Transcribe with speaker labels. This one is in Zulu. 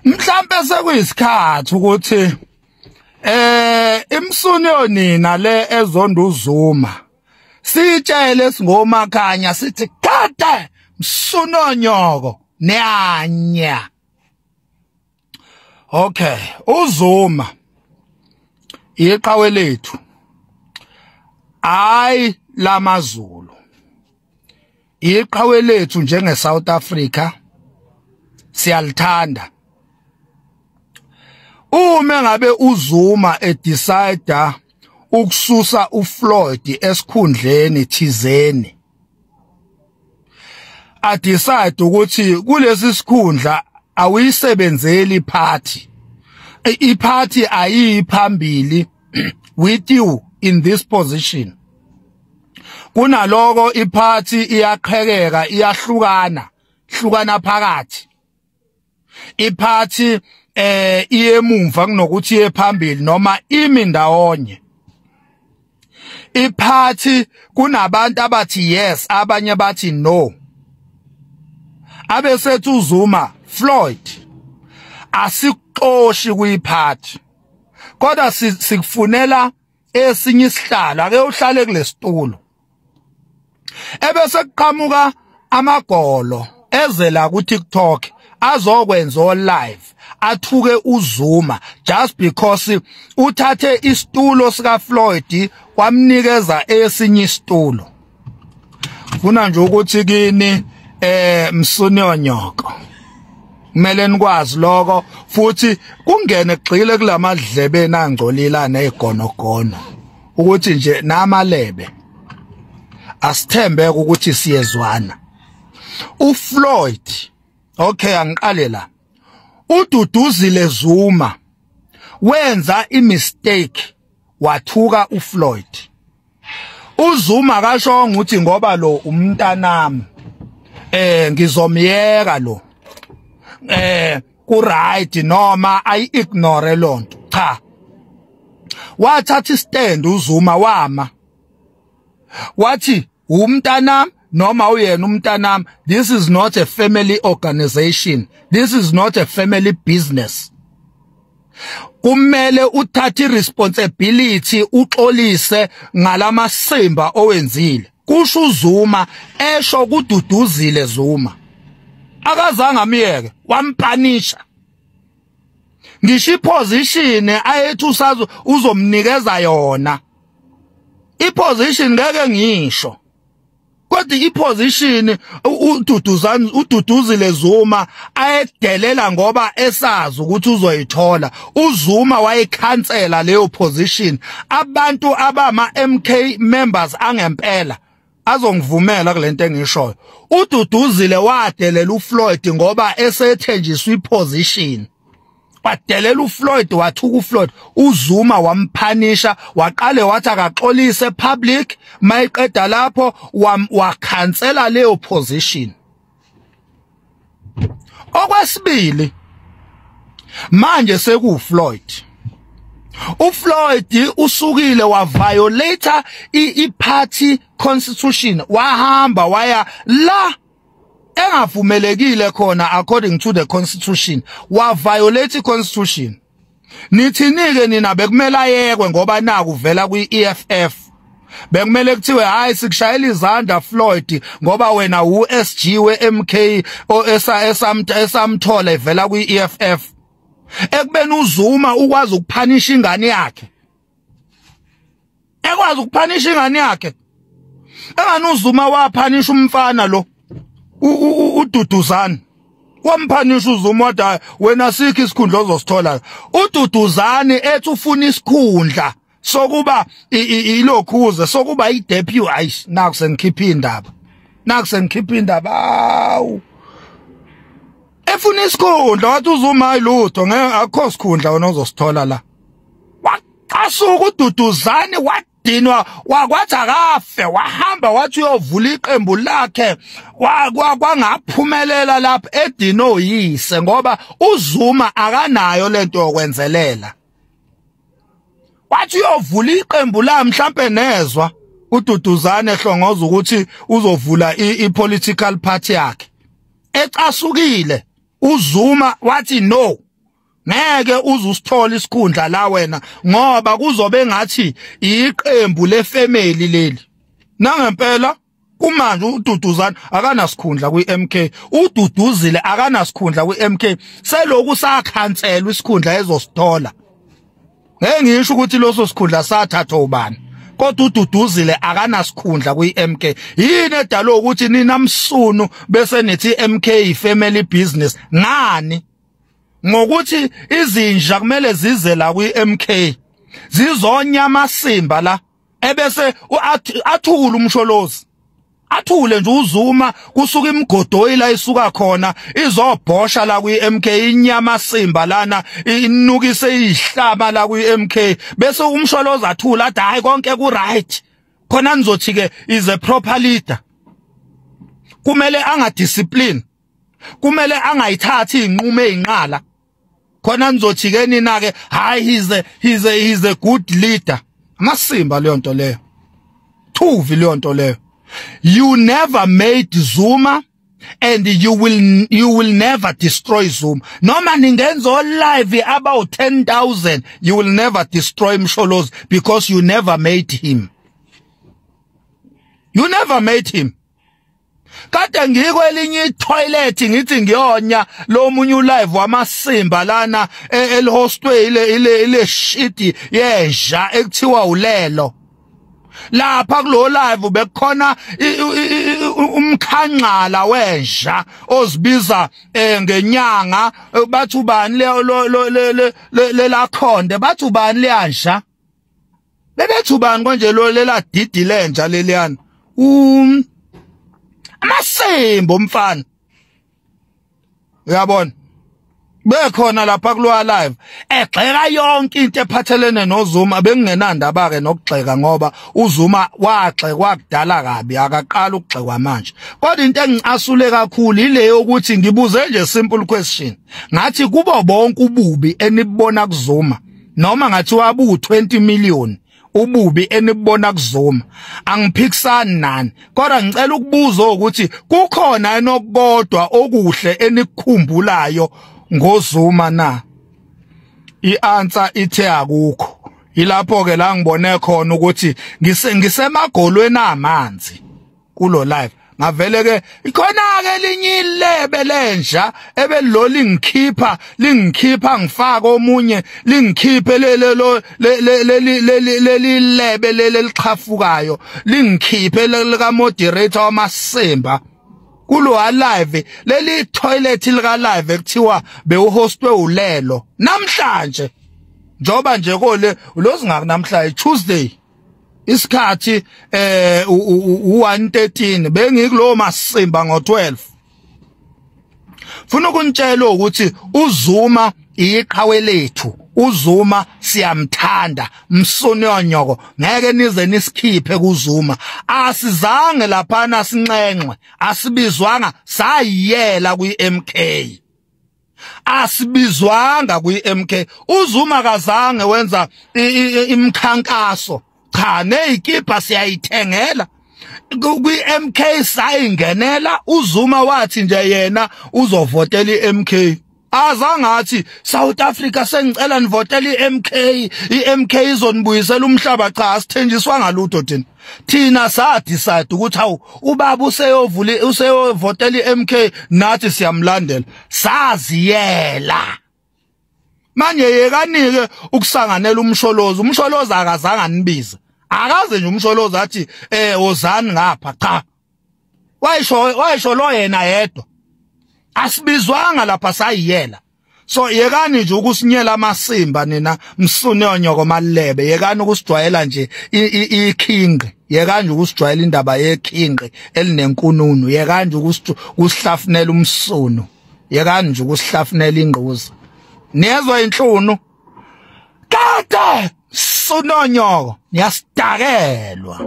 Speaker 1: Mhlambe sekuyisikhathi ukuthi imsunu yonina le ezonda uZuma sitshele singomakhanya sithi kade msunonyoko neyanya. Okay, uZuma iqhawe lethu, hayi lamaZulu, iqhawe lethu njenge South Africa, siyalithanda. Uma ngabe uZuma edecide ukususa uFloyd esikhundleni thizeni, adecide ukuthi kulesi sikhundla awuyisebenzeli iphathi, iphathi ayiphambili with you in this position, kunaloko iphathi iyaqhekeka, iyahlukana hlukana phakathi, iphathi iyemumva kunokuthi iye phambili noma imi ndawonye. Iphathi kunabantu abathi yes, abanye bathi no. Abesethu uZuma, Floyd, asikuxoshi kuyiphathi, kodwa sikufunela esinye isihlalo, ake uhlale kulesitulo. Ebese kuqhamuka amagolo ezela ku TikTok azokwenza live athuke uZuma just because uthathe isitulo sika Floyd wamnikeza esinye isitulo. Funa nje ukuthi kini msunonyoko kumele nikwazi lokho, futhi kungene kugxile kulamadlebeni angcolila nezigonogono ukuthi nje namalebe asithembeke ukuthi siyezwana. uFloyd, okay, angiqale la. uDuduzile Zuma wenza imistake, wathuka uFloyd. uZuma akashongo ukuthi ngoba lo umntanami ngizomyeka lo ku right noma ayi ignore lonto. Cha, wathatha istand uZuma, wama wathi umntanami noma uyena umntanami, this is not a family organization, this is not a family business. Kumele uthathe responsibility, uxolise ngalamasimba owenzile, kusho uZuma esho kuDuduzile Zuma. Akazange amyeke, wampanisha. Ngisho iposition ayethi usazo uzomnikeza yona, iposition ngeke ngisho, kodwa iposition uDuduzani uDuduzile Zuma ayedelela ngoba esazi ukuthi uzoyithola. uZuma wayikhansela leyo position. Abantu abama MK members angempela azongivumela kulento engishoyo. uDuduzile wadelela uFloyd ngoba esethenjiswa iposition, wadelela uFloyd, wathuka uFloyd. uZuma wamphanisha, waqale wathi akaxolise public, mayiqeda lapho wakhansela leyo position. Okwesibili manje sekuFloyd, uFloyd usukile waviolate i-party constitution, wahamba waya la engavumelekile khona according to the constitution, waviolate i-constitution. Nithinike nina bekumele ayekwe ngoba naku vela kwi-EFF, bekumele kuthiwe hayi sikushayela izandla Floyd ngoba wena uSG weMK esamthola evela kwi-EFF. Ekubeni uZuma ukwazi ukuphanisha ingane yakhe, ekwazi ukuphanisha ingane yakhe, engani uZuma waphanisha umfana lo uDuduzane, wamphanisha uZuma wathi wena sikho isikhundla ozosithola. uDuduzane ethi ufuna isikhundla sokuba ilokhuze sokuba idepu. Ayish, naku sengikhipha indaba, naku sengikhipha indaba. Awu, efuna isikhundla wathi uZuma hayi lutho, ngeke akho sikhundla wena ozosithola la. Waqasuka uDuduzane, wadinwa, wakwathi akafe, wahamba wathi uyovula iqembu lakhe, kwangaphumelela lapha edino yise ngoba uZuma akanayo lento yokwenzelela. Wathi uyovula iqembu la, mhlambe nezwa uDuduzane ehlongoza ukuthi uzovula i-political party yakhe. Ecasukile uZuma wathi no. Ngeke uze usithole isikhundla la wena, ngoba kuzobe ngathi iqembu lefamily leli. Nangempela kumanje uDuduzane akanasikhundla kwiMK, uDuduzile akanasikhundla kwiMK, seloku sakhanselwa isikhundla ezosithola. Ngeke ngisho ukuthi loso sikhundla sathathwa ubani, kodwa uDuduzile akanasikhundla kwiMK. Yini edala ukuthi nina msunu bese nithi MK family business? Ngani? Ngokuthi izinja kumele zize la kwiMK zizonya amasimba la, ebese athule uMsholozi, athule nje uZuma, kusuka imigodoyi la isuka khona izobhosha la kwiMK, inyama simba lana inukise ihlaba la kwiMK, bese uMsholozi athula athi hayi konke ku right. Khona nizothi ke is a proper leader. Kumele angadiscipline, kumele angayithathi inqumo ezinqala. Khona nizothi ke nina ke hayi he's a good leader. Amasimba leyo nto leyo, thuvi leyo nto leyo. You never made Zuma and you will never destroy Zuma. Noma ningenza live about 10,000, you will never destroy Msholozi because you never made him. You never made him. Kade ngikwelinye itoilet ngithi ngiyonya lo munye live wamasimba lana elihostwe ile shit yenja ekuthiwa ulelo. Lapha kulo live bekukhona umkhanqala wenja ozibiza ngenyanga, bathi ubani le lelakhonde, bathi ubani leyanja, bebethi ubani konje lo lela didi lenja leliyana, amasimba umfana. Uyabona bekhona lapha kulo live egxeka yonke into ephathelene noZuma. Bengingenandaba ke nokugxeka ngoba uZuma wagxekwa kudala kabi, akaqala ukugxekwa manje. Kodwa into engicasule kakhulu ile yokuthi ngibuze nje simple question, ngathi kubo bonke ububi enibona kuZuma, noma ngathi wabu 20 million ububi enibona kuZuma, angiphikisani nani, kodwa ngicela ukubuza ukuthi kukhona enokodwa okuhle enikukhumbulayo ngoZuma na? I-answer ithe akukho. Ilapho ke la ngibone khona ukuthi ngisemagolweni amanzi kulo live. Ngavele ke ikhona ke linye ilebe lenja ebello lingikhipha ngifaka omunye, lingikhiphe lelo leli lebe leliqhafukayo, lingikhiphe lika moderator wamasimba kulo live. Leli toilet lika live ekuthiwa bewuhostwe ulelo namhlanje, njoba nje kole lozingaki namhlanje Tuesday isikhathi u1:13, bengikulo masimba ngo12. Funa ukunitshela ukuthi uZuma iqhawe lethu, uZuma siyamthanda, msoniyonyoko, ngeke nize nisikhiphe kuZuma. Asizange laphana sinxenxwe, asibizwanga, sayiyela kwiMK, asibizwanga kwiMK. uZuma kazange wenza imkhankaso, cha, neyikipa siyayithengela kwiMK, sayingenela. uZuma wathi nje yena uzovotela iMK, azangathi South Africa sengicela nivotele iMK, iMK izonibuyisela umhlaba. Cha, asithenjiswa ngalutho thina. Thina sa decide ukuthi hawu ubaba useyovula useyovotela iMK, nathi siyamlandela, saziyela. Manje yekanike ukusanganela uMsholozi. uMsholozi akazange anibize, akaze nje uMsholozi athi ozani ngapha, cha, wayisho lo yena yedwa, asibizwanga lapha, sayiyela. So yekani nje ukusinyela amasimba nina msunonyoko malebe, yekani ukusijwayela nje ikhinqi, yekani nje ukusijwayela indaba yekhinqi elinenkununu, yekani nje ukusihlafunela umsunu, yekani nje ukusihlafunela ingquza. Niyezwa inhlunu kade sunonyoko, niyasidakelwa.